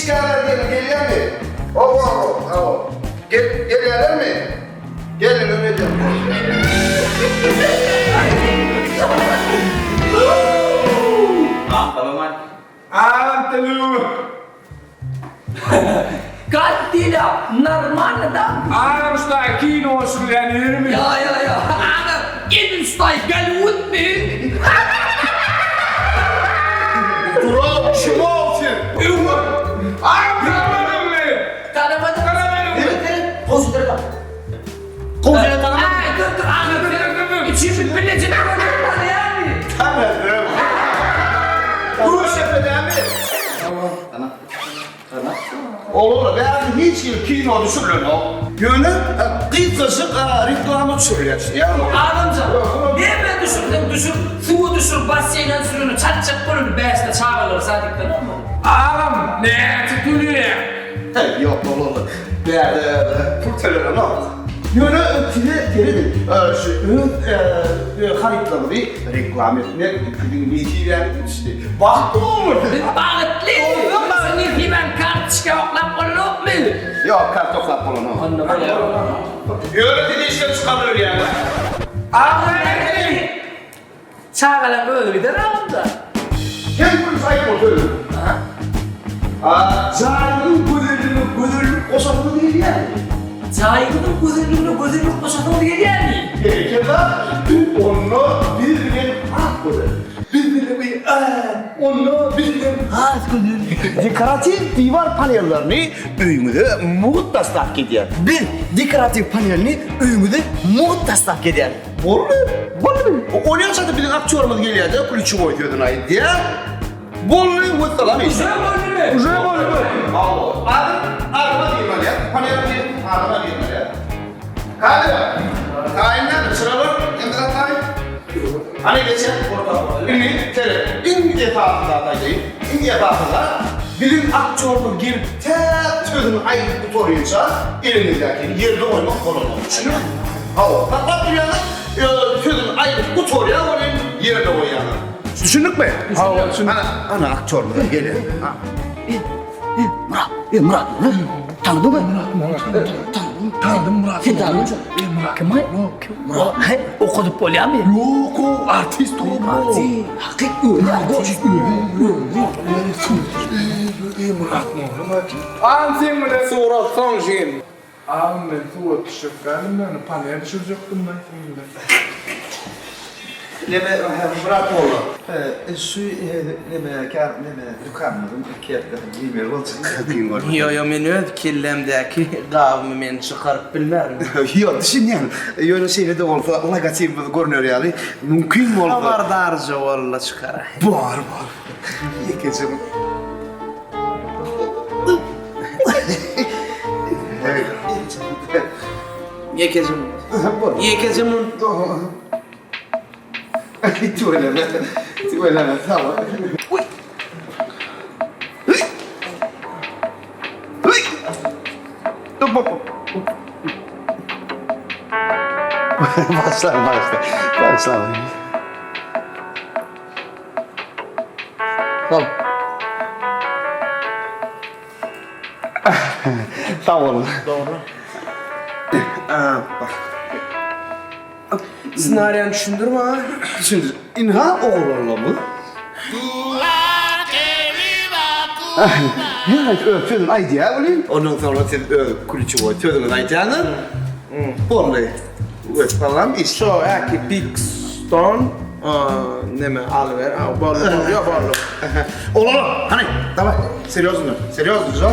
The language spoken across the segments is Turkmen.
Işgärler gelin gelýärmi? Hawa, hawa. Gel, gelýärlermi? Gelin öýdem. Assalamu Godzilla, normalno da? Agam ştaý kino düşürýän ýermi? Ýa ýa ýa. Agam, edil ştaý Gollywoodmy? Durak kim ol sen? Agam tanamadyňmy? Tanamadım. Tanamadyňmy? Goşudyr bak. Goşudyr tanamadım. Ay dur dur agam sen üçümiz birleşip tanıyarmy? Tanıdım. Gürüşepe dämi? Olara bäri hiç hili kino düşürilenok. Ýöne gysgajyk reklama düşürilýär. Ýagny. Adamjan, näme düşürseň düşür, suwa düşür, basseýne düşür, ýöne çatjak boluny bäşde çagalary sadikden alma. Agam näçe töleýäň? Heý, ýok, olar bärde pul tölenenok. Ýöne size serediň, şu öz harytlaryňyzy reklama etmek siziň nesibäňize düşdi. Bagtly boluň! Biz bagtly! Şu nesibäni kartoçka oklap bolanokmy? Ýok, karta oklap bolanok. Onda bolýar. Ýöne sizi işden çykarylýar. Agam nähili? Çagalaň özi gider agam-da. Sen gülüş aýtma sözüni. A jaýyňyň gözelligine gözellik goşasyňyz gelýärmi? Jaýyňyzyň gözelligine gözellik goşasyňyz gelýärmi? Berekella, onda biz bilen has gözel. Biz bilen onda biz bilen has gözel. Dekoratiw diwar panellerini öýüňize mugt daslap gidýär. Biz dekoratiw panelini öýüňize mugt daslap gidýär. Boldy, boldy. Onýança-da biziň aktýorymyz gelýär-de, klýuçewoý sözüni aýdýar. Boldy, wessalam iş. Uje boldumy? Uje boldy. Hawa. Adyr, adyma girmeli. Panel diýip, adyma girmeli. Kadr. Taýyn näme? Çyralar, hemme zat taýyn. Hany geçen. Indi seret. Iň esasy zat aýdaýyn. Iň esasy zat, biziň aktýorymyz gelip tä sözüni aýdyp gutarýança eliňizdäkini ýerde goýmak bolanok. Düşündiňizmi? Hawa, saklap durýaňyz, sözüni aýdyp gutarýar welin ýerde goýýaňyz. Düşündikmi? Hawa, düşündik. Ana, ana aktýorymyz gelýär. E, e, Murat, e, Murat, tanydyňmy? Tanydym Murat. Sen tanydyňmy? E, Murat. Kim aý? Murat. He, okadyp bolýarmy? Ýok, o artist o. Artist. Hakyk özi artist. E, Murat molla. Agam sen bilen surat soň jigim. Agam men surat düşürtmändim ýöne panel düşürjekdim men seň bilen. Neme Myrat molla. Şu neme kär neme dükanymyzyň kepkasini giýmeli boljak. Kyn görme. Ýo ýo men öz kellämdäki gabymy men çykaryp bilmerin. Ýo düşünýän. Ýöne şeýle-de bolsa logotipimiz görner ýaly mümkin bolsa. Habardarja walla çykaraý. Bar bar. Ýekeje. Ýekeje munt. Ýekeje munt. Tüweleme. Tüweleme sag bol. Başla başla. Başla. Sag. Sag boluň. Dogry. Ssenariýany düşündir maňa. Düşündir. Ynha oglanlarymyz. Her haýsy öz sözüni aýdýar welin, ondan soňra siz öz klýuçewoý sözüňizi aýdýaňyz. Boldy. Wessalam iş. Şo äki Big Stone neme alyber. Boldy, boldy, ýok boldy. Oglanlar, hany, daway, serýozno, serýozno, jo.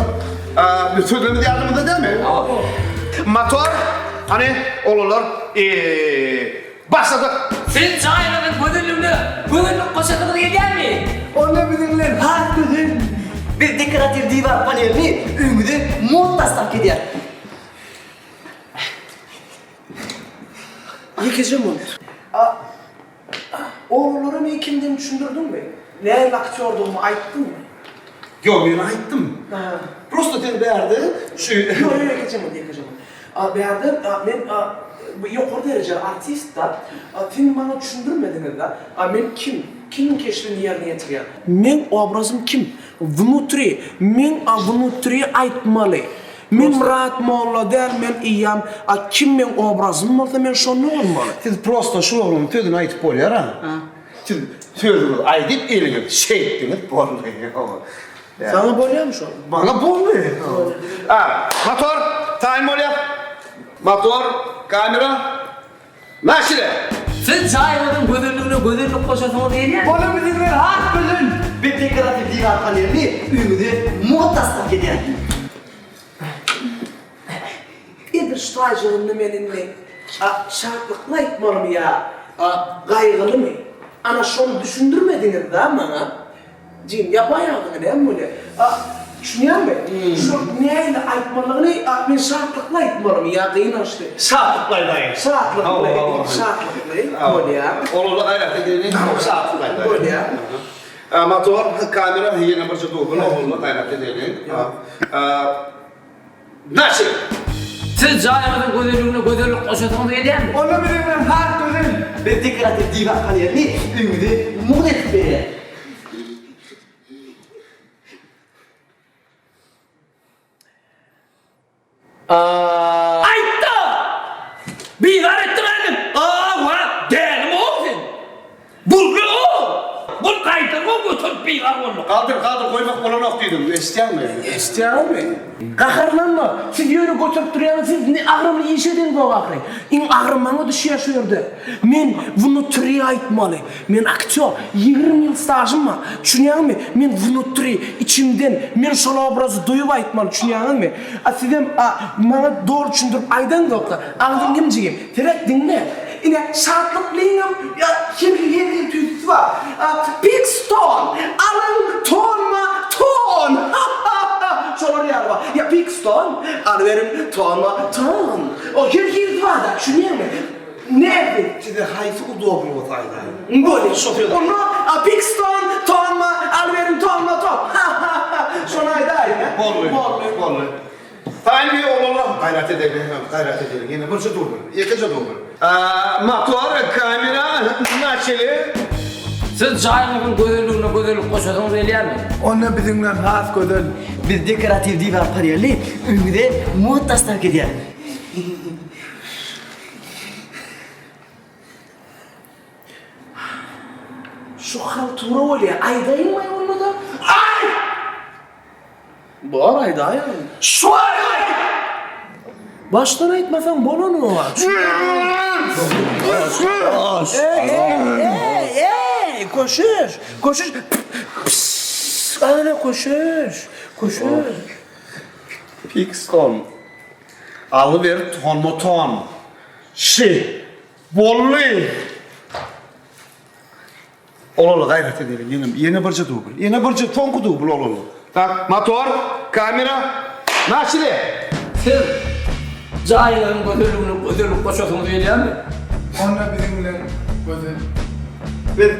Sözlerimiz ýadymyzda dälmi? Motor, hany, oglanlar, başladyk. Siz jaýlaryň gözelligine gözellik goşasyňyz gelýärmi? Onda biziň bilen has gözel. Biz dekoratiw diwar panelini öýüňize mugt taslap gidýäs. Ýekeje munt. A Ogullara men kimdigimi düşündirdiňmi? Nähili aktýordygymy aýtdyňmy? Ýok, men aýtdym. Prosta sen bärde şu Ýok, ýok, ýekeje munt, ýekeje munt. A bärde men bu ýokary derejeli artist-da. Siz maňa düşündirmediňiz-de. A men kim? kimiň keşbini ýerine ýetirýän? Meň obrazym kim? Wnutri, meň a wnutri aýtmaly. Men Myrat molla däl, men eýýäm a kim meň obrazym bolsa men şonda bolmaly. Siz prosto şul oglanyň sözüni aýdyp bolýar-a. Siz sözüňizi aýdyp eliňizi şeýtdiňiz boldy. Saňa bolýamy şol? Maňa boldy. A, motor, taýyn bolýar. Motor, kamera, naçile! Siz jaýyňyzyň gözelligine gözellik goşasyňyz gelýärmi? Onuň biziňden has gözel! Biz dekoratiw diwar panelini öýüňize mugt daslap edýäris. Edil şu taýjygynda men indi a şatlykly aýtmalymy ýa a gaýgylymy? Ana şony düşündirmediňiz-dä maňa. Jim, ýapaý agzyňy näme bolýar? A düşünýäňmi? Şu nähili aýtmalygyny a men şatlykly aýtmalymy ýa gynançly? Şatlykly aýdaýyň. Şatlykly, şatlykly bolýar. Olara gaýrat edeliň, şatlykly aýdaýyň. Bolýar. Motor, kamera, ýene birje dubl, ogullar gaýrat edeliň. Naçe? Siz jaýyňyzyň gözelligine gözellik goşasyňyz gelýärmi? Onda biziňden has gözel! Biz dekoratiw diwar panelini öýüňize mugt edip berýäris. Aýtda! Bizar etdiň ädim! Awa, dälimi-ow sen? Burla-ow! Bul gaýdyr-ow göterip bizar bolduk. Galdyr, galdyr, goýmak bolanok diýdim, eşitýäňmi? Eşitýäňizmi? Gaharlanma! Siz ýöne göterip durýaňyz, siz ne agramly iş edeňzok ahyry. Iň agyry maňa düşýär şu ýerde. Men wnutri aýtmaly. Men aktýor, 20 ýyl stažym bar. Düşünýäňizmi? Men wnutri, içimden, men şol obrazy duýup aýtmaly, düşünýäňizmi? A sizem a maňa doly düşündirip aýdaňzokda. Agzyň kim jigim? Seret diňle. Ine şatlyklyňam her hili her hili tüýsüsi bar. A Pikston! Alyň tonma ton! Ha-ha-ha! Şolar ýaly bar. Ýa Pikston, alyberiň tonma ton. O her hilisi bar-da, düşünýäňmi? Nädip? Size haýsy udobny bolsa aýdaýyň. Bolýa. Onda a Pikston, tonma, alyberiň tonma ton. Ha-ha-ha! Şony aýdaýyň-a. Boldy. Boldy. Boldy. Taýyn oglanlar gaýrat edeliň, gaýrat edeliň. Ýene birje dubl, ýekeje dubl. Motor, kamera, naçeli. Siz jaýyňyzyň gözelligine gözellik goşasyňyz gelýärmi? Onda biziňden has gözel. Biz dekoratiw diwar panelini öýüňize mugt daslap edýäris. Şu haltura bolýa, aýdaýynmaý onda-da. Aý! Bar aýdaýaň. Şu aý! Başdan aýtmasaň bolanok. Eý, eý, eý, köşeş, köşeş. Pss, ana köşeş, köşeş. Pikston. Alyber tonma-ton. Şi. Boldy. Olaly gaýrat edeliň ýene ýene birje dubl. Ýene birje soňky dubl olaly. Tak, motor, kamera, naçeli. Siz jaýlaryň gözelligine gözellik goşasyňyz gelýärmi? Onda biziň bilen gözel. Biz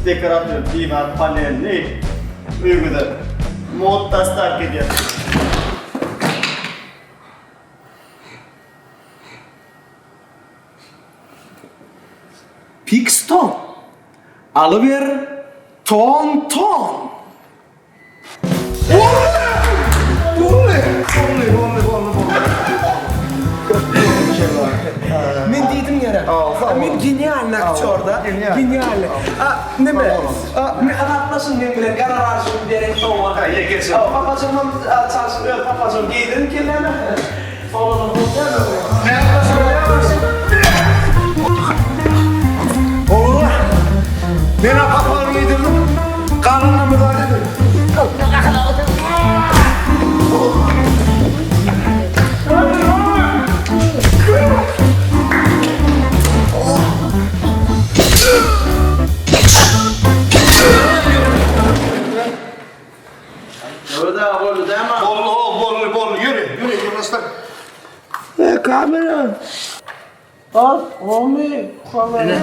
dekorativ diwar panelini öýüňize mugt dastavka edýäris. Pikston, alyber ton ton. Men diýdim gerek. Men genialny aktýorda. Genialny. A neme? Men azaplaşyn men bilen gonorarjymy beren sowgat. Papajygymam çalşyp öz papajygymy geýdirin kelläme. Ogullar, men-ä papagyny geýdirdim, galanyna müdahale ediň. Boldy, ho, boldy, boldy, ýöri, ýöri, ýoldaşlar. E, kamera. Al, homie, kamera.